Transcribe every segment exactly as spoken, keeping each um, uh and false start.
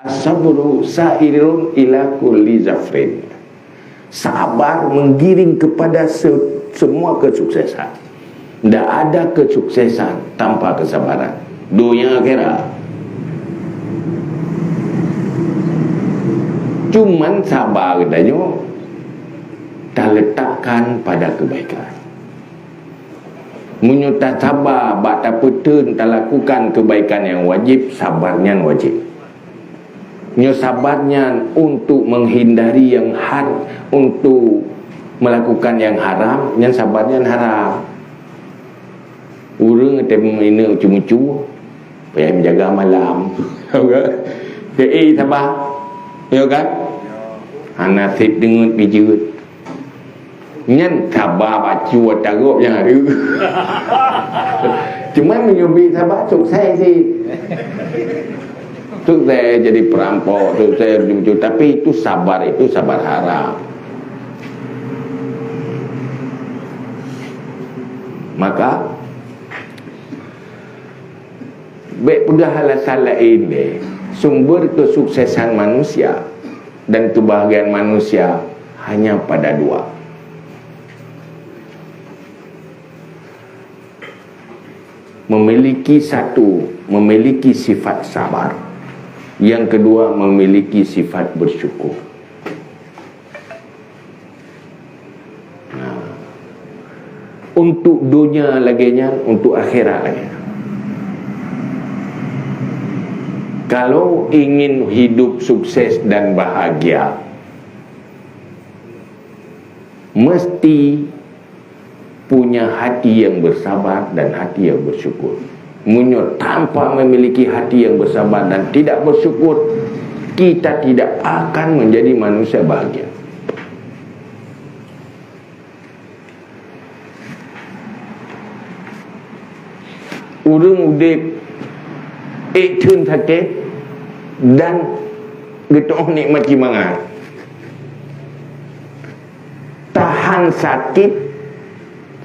As-sabru sa'irun ila kulli zafrin. Sabar menggiring kepada se-, semua kesuksesan. Ndak ada kesuksesan tanpa kesabaran. Dunia akhirat. Cuman sabar geutanyoe taletakkan pada kebaikan. Meunyoe tasaba bak tapeuteun talakukan kebaikan nyang wajéb, sabar nyan wajéb. Nyoe sabar nyan untuk menghindari yang har-, untuk melakukan yang haram, nyan sabar nyan haram. Ureuëng tém ineuek ucu-ucu, payah menjaga malam. Tahu ke? Cek, eh, sabar. Ya kan? Hana sép deungon pijeut. Nyan sabar bacut tarok nyang ada. Cuma meunyoe bit sabar, sukses sih. Sukses jadi perampok, sukses betul-betul. Tapi itu sabar, itu sabar haram. Maka, bék peugah alasan laén deh. Sumber kesuksesan manusia dan kebahagiaan manusia hanya pada dua. Memiliki satu, memiliki sifat sabar. Yang kedua, memiliki sifat bersyukur. Nah, untuk dunia lagée nyan, untuk akhirat lagée nyan. Kalau ingin hidup sukses dan bahagia, mesti punya hati yang bersabar dan hati yang bersyukur. Meunyoe tanpa memiliki hati yang bersabar dan tidak bersyukur, kita tidak akan menjadi manusia bahagia. Ureuëng udeb ék theun sakét dan geutu'oh nikmati mangat. Tahan sakit,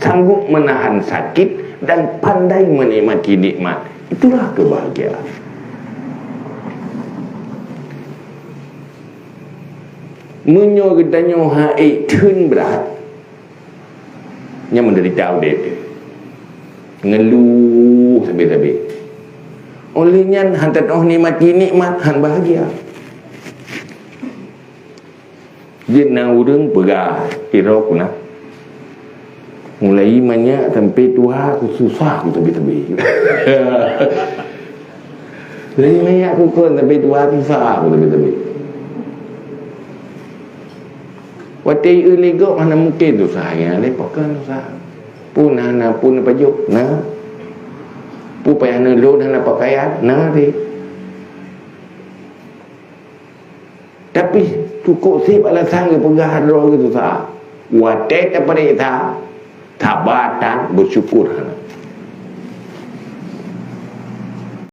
sanggup menahan sakit, dan pandai menikmati nikmat. Itulah kebahagiaan. Meunyoe geutanyoe han ék theun brat, nyan menderita udeb. Ngeluh sabe-sabe. Oleh nyan, han tatu'oh nikmati nikmat, han bahagia. Jeuet na ureuëng peugah, "Sidroe ku na, mulai manyak sampai tuha ku susah ku teubi-teubi." Mulai manyak ku kon sampai tuha susah ku teubi-teubi. Watée eu lé gob hana mungken susah, nyan lé pakon susah. Pun hana pun pajoh, na. Pun payah neulon hana pakaian, na lé. Tapi, cukôp sép alasan geupeugah droe geuh susah. Watée tapareksa, saba tan beusyukur hana.